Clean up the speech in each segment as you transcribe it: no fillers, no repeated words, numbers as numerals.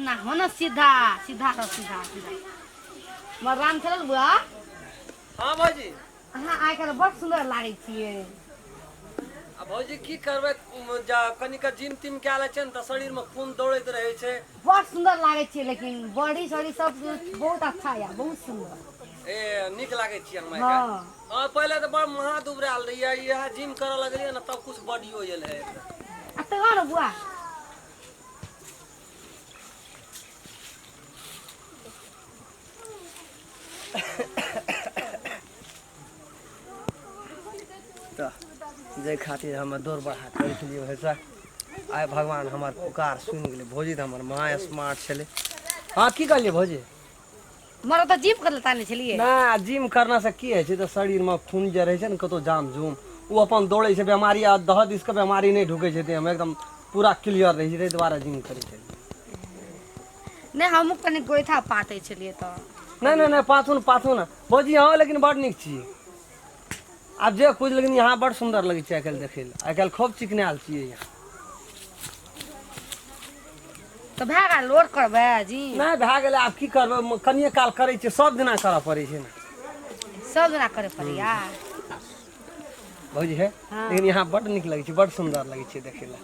ना हो ना सीधा सीधा रह सीधा सीधा मर राम चलल बुआ। हाँ भौजी। अहाँ आइ काल्हि बड़ सुन्दर लागै छियै। आ भौजी की करबै, जा कनिक जिम तिम कए लै छै ने तऽ शरीरमे खून दौड़ैत रहै छै। बड़ सुन्दर लागै छियै, लेकिन बॉडी सॉडी सब बहुत अच्छा यऽ, बहुत सुन्दर। ए नीक लागै छियै हम आइ काल्हि? हँ। हँ, पहिले तऽ बड़ महा दुबरायल रहियै, इएह जिम करऽ लगलियै ने तब कुछ बॉडियो एल है। आ तऽ ने बुआ तऽ जाहि खातिर हम दौड़ बढ़ा करै छलियै भैसा, आइ भगवान हमर पुकार सुनि गेलै। भौजी तऽ हमर महा स्मार्ट छलै। हँ, की कहलियै भौजी? मरो तऽ जिम करले ताने छलियै। ना, जिम करना से की होइ छै तऽ शरीरमे खून जे रहै छै ने कतहु जाम जुम, ओ अपन दौड़ै छै, बेमारी आ दह दिसके बेमारी नहि ढुकै छै, देहमे एकदम पूरा क्लियर रहै छै, ताहि दुआरे जिम करै छै। नहि, हमहूँ कनि गोइठा पातै छलियै तऽ। नहि नहि नहि, पाथू ने पाथू ने भौजी। अहाँ लेकिन बड़ नीक छी आब जे कुछ, लेकिन यहाँ बड़ सुन्दर लगै छै आइ काल्हि देखै लए। आइ काल्हि खूब चिकनायल छियै यहाँ। तऽ भए गेल, लोड करबै जी? नहि, भए गेलै। आब की करबै, कनिए काल करै छियै, सब दिना करऽ पड़ै छै ने। सब दिना करे पड़ैया। भौजी हे। हँ। लेकिन यहाँ बड़ नीक लगै छै, बड़ सुन्दर लगै छै देखै लए।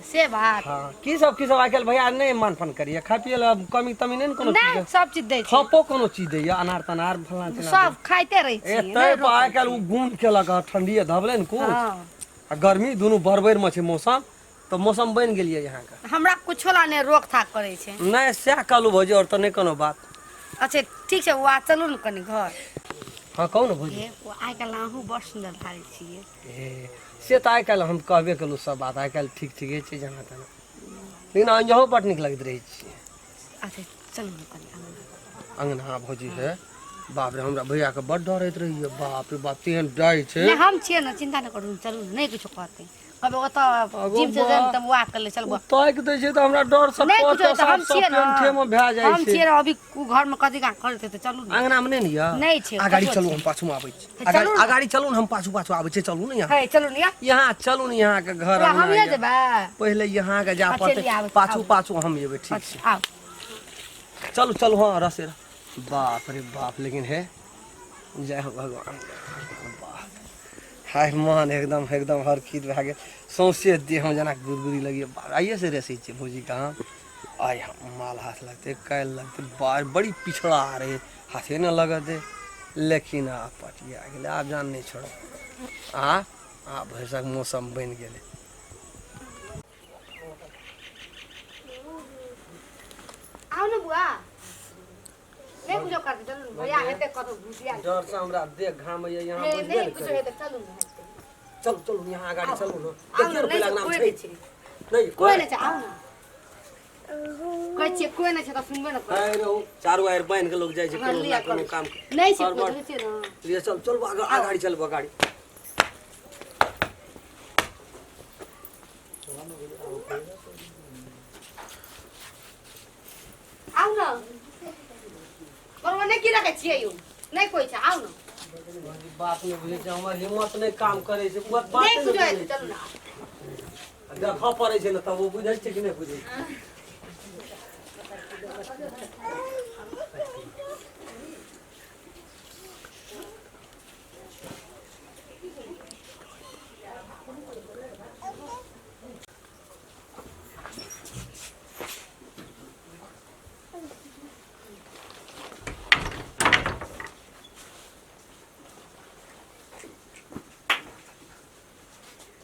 से बात। हँ, की सब आइ काल्हि भैया नहि मानपन करिए, खाय पियै लए कमी तमी नहि ने कोनो नहि चीज? सब चीज दै छै। थपो कोनो चीज दैया, अनार तनार फलाना चिलाना? सब खाइते रहै ए छियै। तै नहि पर रोकै आइ काल्हि ओ छियै। गुण केलक हँ, ठण्डिए धबलै ने कुछ हँ। आ गर्मी दुनू बरबरिमे छै मौसम, तऽ मौसम बनि गेल यऽ यहाँके। हमरा कुछो ला नहि रोक थाक करै छै। नहि, सएह कहलहुँ भौजी, आओर तऽ नहि कोनो बात। अच्छा ठीक छै बौआ, चलू ने कनि घर। हँ, कहू ने भौजी। हे, ओ आइ काल्हि अहूँ बड़ सुन्दर लागै छियै। हे, से तऽ आइ काल्हि हम कहबे केलहुँ सब बात, आइ काल्हि ठीक ठीके छै जहाँ तहाँ, लेकिन अहाँ बड़ नीक लगैत रहै छियै। अच्छा चलू ने कनि अङ्गना। अङ्गना भौजी? हे बाप रे, हमरा भैयाके बड़ डरैत रहैए, बाप रे बाप, तेहन डर छै। नहि, हम छियै ने, चिन्ता नहि करू, चलू ने, नहि किछो कहतै। कहबै ओतऽ आगो जिम से बा। जायब तऽ बौआ के ले चल बौआ। ताकि दै छै तऽ हमरा डर से नहि पट कुछो हेतै, हम सब छियै ने। पेंठेमे भए जाइ हम छै। छियै ने, अभी उ घरमे कथी कहाँ करैत हेतै, चलू ने। अङ्गनामे नहि ने यऽ? नहि छै, अगाड़ी कतौ चलू, छै। हम पाछू आबै छी। हे, अगाड़ी चलू ने। अगाड़ी चलू ने, हम पाछू पाछू आबै छी, चलू ने यहाँ। हे चलू ने, यहाँ चलू ने, यहाँ के घर पूरा अङ्गना हमिये यऽ। जेबै। पहिले यहाँ के जा अच्छा, पड़तै, चलि आबै छी, पाछू आबू। पाछू हम जेबै, ठीक छै? अच्छा आउ। चलू चलू। हँ, रसे बाप रे बाप, लेकिन हे जय हो भगवान, बाप हाय, मन एकदम एकदम हरखित भए गेल, सौंसे देह हम जेना गुदगुदी लगिए। बाप, आइए से रेसै छियै भौजी कहाँ आइ हम माल हाथ लगतै, काल्हि लगतै, बार बड़ी पिछड़ा आ रहे, हाथे न लगत, लेकिन आब पटिया गेलै, आब जान नहि छोड़ब। आ आब भरिसक मौसम बनि गेलै। आउ ने बुआ, नहि कुछो करतै, चलू ने भैया, हेतै कतौ घुसिया। डर से हमरा देह घामैए यहाँ। हे, बुझबे नहि ने कुछो करै। हेतै, चलू ने, हेतै। चलू चलू, यहाँ अगाडि चलू ने। आउ देखियौ ने, ने, नहि पहिला छै, नाम कोइ छै नहि छै। नहि? कोइ नहि छै, आउ ने, कहै छियै कोइ नहि छै तऽ सुनबे ने करै। आइ रहू, चारू आरि बान्हि के लोग जाइ छै हँ, कोनो लिअ ना कोनो करू। काम। नहि छै कोइ, हड़बड़। देखै छियै ने। लिए चल चल, अगाडि चलू, अगाडि। आउ ने, बरोबर नहि की रखै छियै यौ, नहि कोइ छै, आउ ने। बात नहि बुझै छै, हमर हिम्मत नहि काम करै छै, बात नहि नहि कुछो बुझै हेतै, छै। चलू ने। देखऽ पड़ै छै ने तब ओ बुझै छै कि नहि बुझै छै।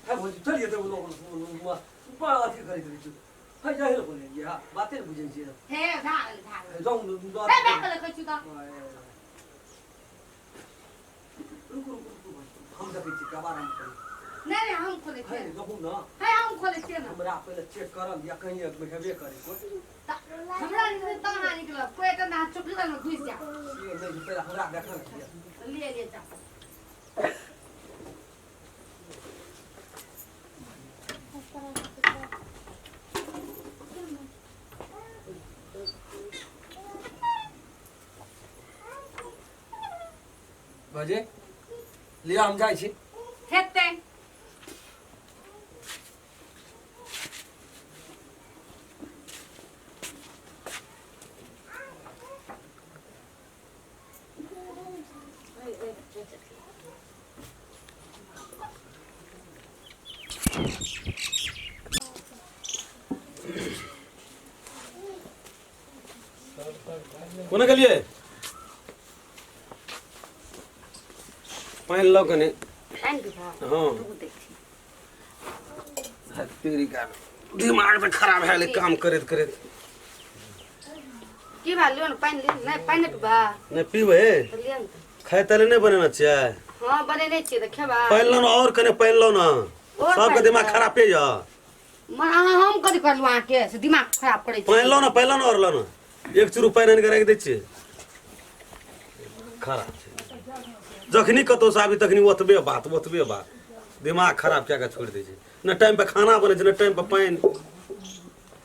है भौजी, चलिए तऽ लोग बड़ा अथी करैत रहै छै, है जाहि लए बोलै छियै, बाते नहि बुझै छियै। हे भए गेलै, भए गेलै। जाउ। हे भए गेलै, कहै छी तऽ। रुकू रुकू रुकू, हम देखै छी, कबार हम खोलै। नहि नहि, हम खोलै है छियै। रहू ने। हे हम खोलै छियै ने। हमरा पहिले चेक करल या कहीं हेबे करे कोइ। तऽ हमरा निकलत तब अहाँ निकलब, कोइ एतऽ अहाँ चौकी लगमे घुसि जायब। से नहि, पहिले हमरा देखल दिअ। लिए लिए, जा। बजे लिअ, हम जाइ छी। हेतै। कोना गेलियै पानि लऽ कने पानि पीबह हँ दूध दै छी तेरी का दिमाग तऽ खराब भए गेलै काम करैत करैत की भेल लियौ ने पानि लियौ नहि पानि नहि पीबह नहि पीबै तऽ लिअ ने तऽ। खाय तले नहि बनेने छियै हँ बनेने छियै तऽ खेबा पानि लऽ ने आओर कने पानि लऽ ने आओर सबके पानि दिमाग लऽ। खरापे यऽ मन अहाँ हम कथी करलहुँ अहाँके से दिमाग खराब करै छी पानि लऽ ने पानि लऽ ने आओर लऽ ने एक चूरू पानि आनि कऽ राखि दै छियै खराब छै जखनी कतहुसँ आबी तखनी ओतबे बात ओतबे बात दिमाग खराब कए कऽ छोड़ि दै छै ने टाइम पर खाना बनै छै ने टाइम पर पानि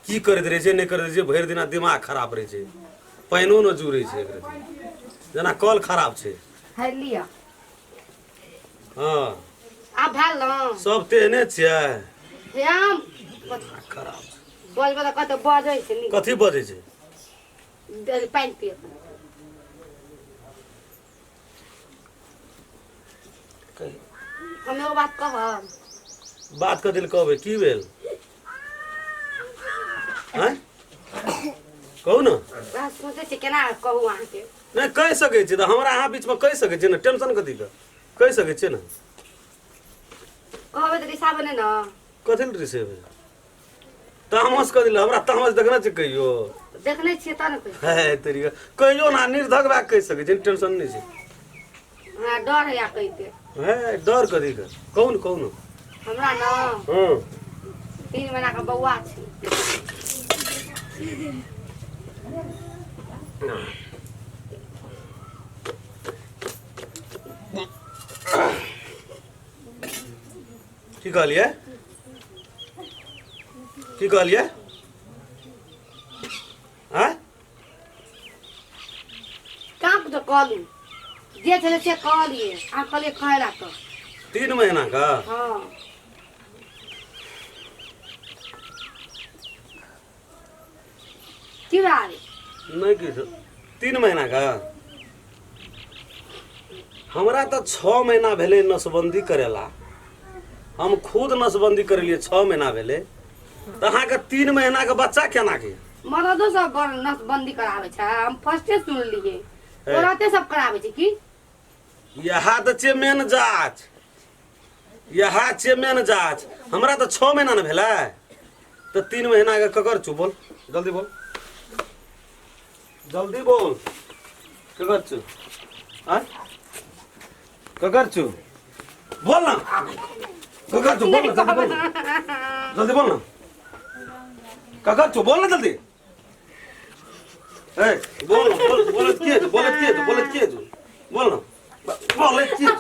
की करैत रहै छै नहि करैत रहै छै भरि दिना दिमाग खराब रहै छै पानिओ ने जुड़ै छै एक रति जेना कल खराब छै है लिअ हँ आब भेल ने सब तेहने छियै हे हम खराब छै बजबै तऽ कतऽ बजै छै नीक कथी बजै छै पानि पिअ हम एगो बात कहब बात कथी लए कहबै की भेल आँय कहू ने वएह सोचै छी केना कहू अहाँके नहि कहि सकै छी तऽ हमरा अहाँ बीचमे कहि सकै छियै ने टेंशन कथीके कहि सकै छियै ने कहबै तऽ रिसाबै नहि ने कथी लए रिसेबै तामस कथी लए हमरा तामस देखने छै कहियो देखने छियै तब ने कहै है तरीका कहियो ना निर्धक भए कहि सकै छै टेंशन नहि छै हमरा डर होइया कहिते है डर कथी के कहू ने कहू ने हमरा ने हँ 3 महीना के बौआ छै की कहलियै की कहलियै आँय कहाँ कुछो कहलू जे छलै से कहलियै अहाँ कहलियै खाय ला तऽ 3 महीना का हँ की भेल नहि किछु 3 महीना का हमरा तऽ 6 महीना भेलै नसबंदी करेला हम खुद नसबंदी करेलियै 6 महीना भेलै तऽ अहाँके 3 महीना के बच्चा केना के मरदो सब बड़ नसबंदी कराबै छै हम फर्स्टे सुनलियै औरते सब कराबै छै की इएह तऽ छियै मेन जाँच इएह छियै मेन जाँच हमरा तऽ 6 महीना ने भेलै तऽ 3 महीना के ककर छु बोल जल्दी बोल जल्दी बोल ककर छु आँय ककर छु बोल ना ककर छु बोल ना जल्दी बोल ना जल्दी बोल ना ककर छु बोल ना जल्दी ए बोल ना बोल बोलत के छु बोलत के छु बोलत के छु बोल ना बोलत के छु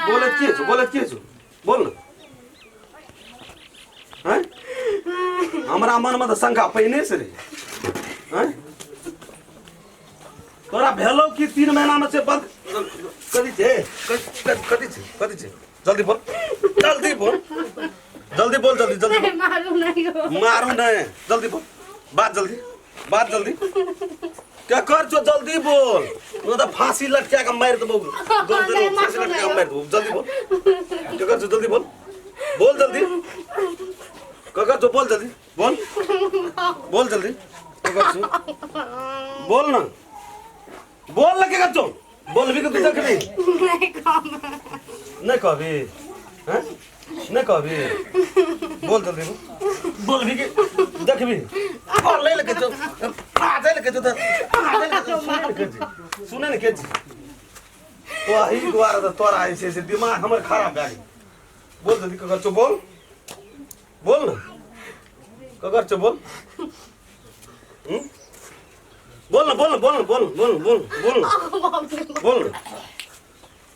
बोलत के छु बोलत के छु बोल ना आँय हमरा मनमे तऽ शंका पहिने से रहै आँय तोरा भेलौ कि 3 महीनामे से बंद कथी छै कथी छै कथी छै जल्दी बोल जल्दी बोल जल्दी बोल जल्दी जल्दी नहीं मारू नहीं हो मारू नहीं जल्दी बोल बात जल्दी बात जल्दी क्या कर जो जल्दी बोल न त फांसी लटका के मार देबौ गर्दन में फांसी लटका के मार देबौ जल्दी बोल क्या कर जो जल्दी बोल बोल जल्दी क्या कर जो बोल जल्दी बोल बोल जल्दी क्या कर जो बोल ना बोल ना क्या कर जो बोल भी के तू देख नहीं नहीं कम नहीं कहबी हैं नहीं कहबी बोल जल्दी बोल बोल भी के देखबी और ले लेके जो आ जाए लेके जो त आ जाए लेके सुने ने के जी सुने ने के जी तो ही द्वारा त तोरा जे छै से दिमाग हमर खराब भए गेल बोल जल्दी ककर छौ बोल बोल ना ककर छौ बोल हम्म? बोल ना बोल ना बोल ना बोल बोल बोल बोल ना बोल ना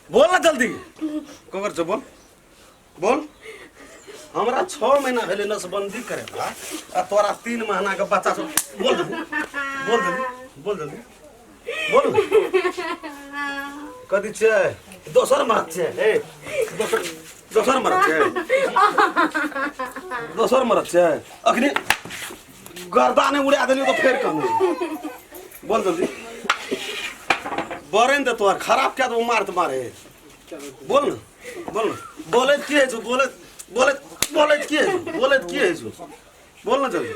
बोल ना जल्दी ककर छौ बोल बोल हमरा 6 महीना भेलै नसबंदी करे ला आ तोरा 3 महीना के बच्चा छौ बोल जल्दी बोल जल्दी बोल जल्दी बोल कथी छै दोसर मरद छै ए दोसर दोसर मरद छै दोसर मरद छै अखनी गर्दा नहि उड़ा देलियौ तऽ फेर कहू बोल जल्दी बरन दे तोहर खराब कए देबौ मार तऽ मारे बोल न बोल न बोलैत के छौ बोलैत बोलैत बोलैत के बोलैत के है छौ बोल ना जल्दी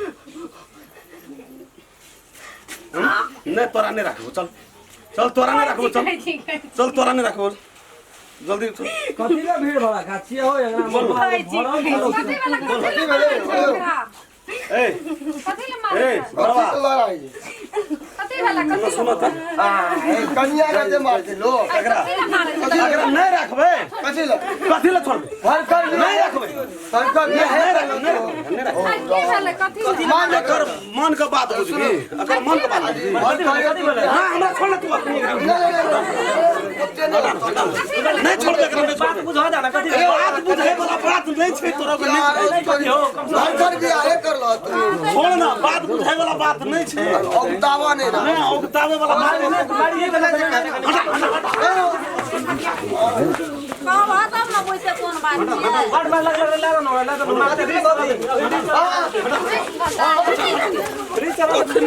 नहीं तोरा नहीं राखबो चल चल तोरा नहीं राखबो चल चल तोरा नहीं राखबो जल्दी चल कथी ला भीड़ भड़ा गाछिए हो अंगना में बोल। भरल कथी वाला कथी ला मारै छै ओकरा? ए कथी ला मारै ए छै? बड़वा कथी के लड़ाई कथी वाला कथी ला सुनो त आ ए, कनिया के जे मारते लोग एकरा कथी ला मारै छै? एकरा नहीं राखबे कथी ल कथी ला छोड़बे घर कर नहीं राखबे घर कर नहीं राखबे नहीं राखबे नहीं राखबे आ, की भेलै कथी ला? मान एकर मन के बात बुझबी एकर मन के बात बुझबी घर कर हां हमरा छोड़ ना तू अपनी एकरा। ओते नहीं नहीं छोड़बे एकरा नहीं बात छोड़बे बुझा जाना कथी बात बुझे वाला बात नहीं छै तोरा के नहीं घर घर कर बियाहे कर लो तू छोड़ ना बात बुझे वाला बात नहीं छै औगतावा नहीं ना नहीं औगतावे वाला बात नहीं कहबह तब ने बुझतै कोन बात छियै। बात बात लग लग लग ना लग मारते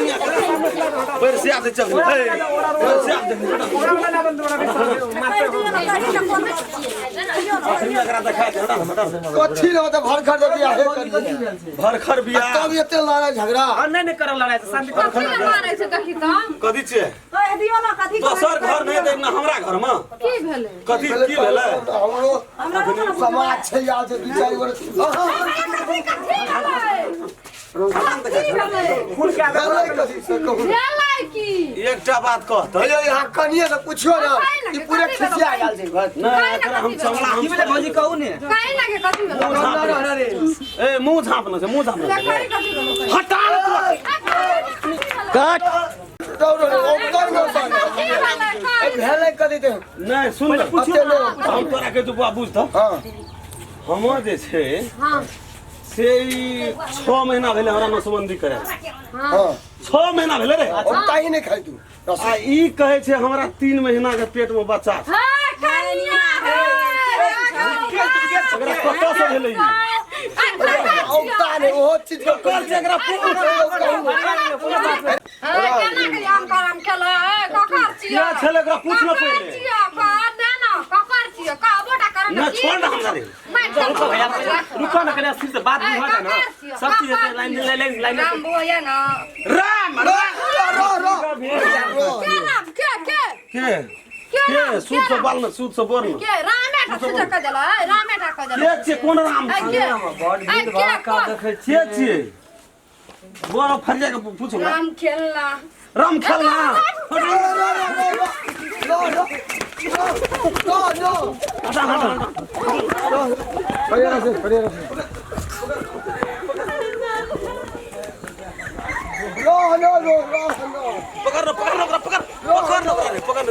पैर से आते चल ए पैर से आते ओकरा वाला ना बंद ओकरा कहि दियौ ने, कही ने कोन बात छियै। कहियौ ने। अखनी एकरा देखा दे हटा हटा कथी ल त घर घर बियाहे कर लिया भरखर बियाह तब एते लड़ाई झगड़ा नहीं नहीं करल लड़ाई शांति कथी ला मारै छै देखी तऽ? कथी छियै कहि दियौ ने कथी दोसर घर नहीं देखना हमरा घर में की भेलै? कथी की भेलै हमरो समाज छै यार से दू चारि गोरे कथी कथी भेलै? कथी भेलै? खुल के भेलै कथी से कहू भेलै की? एकटा बात कहत हेलो यहाँ कनिए से पूछियो ना कि पूरे खिसिया गेल छै घर नहीं एकरा हम चमड़ा हम की भेलै भौजी कहू ने कहि लगे कथी भेलै? ए मुंह झाँपना छै मुंह झाँपना छै कहि कथी भेलै? हटा ना तू काट दौड़ औगतार में कथी भेलै? कहि भेलै कथी ते नहीं सुन ना अते लोग हम तोरा के जो बुझ त हां हमर जे छै हाँ से ई 6 महीना भेलै हमरा नसबंदी करे हां 6 महीना भेलै रे औगता ही नहीं खाइ तू आ ई कहै छै हमरा 3 महीना के पेट में बच्चा छै। हाँ कन्या है एकरा कतऽ से भेलै ई औगता नहीं ओहो चीज के कर छै एकरा पूछ केना के आम करम खेलै ककर छियै क्या छलै एकरा पूछ ना पहिले छियै कह दे ना ककर छियै कहबो टा कर ना छोड़ ना हमरा रे रुको ना कने स्थिर से बात बुझा जाना सब चीज लाइन लाइन लाइन राम बोया ना राम राम रो रो के राम के के के के के राम सूद से बाल ना सूद से बोल ना के रामे टा से कह देला रामे टा कह देला के छियै कोन राम ए, छियै के बड़ भीड़ भाड़ का देखै के छियै बोल फरिया के पूछ हमरा राम खेलना राम खेलना रो रो रो रो हटा हटा फरिया से फरिया से रो रो रो रो रो पकड़ पकड़ ओकरा पकड़ पकड़ ओकरा रे पकड़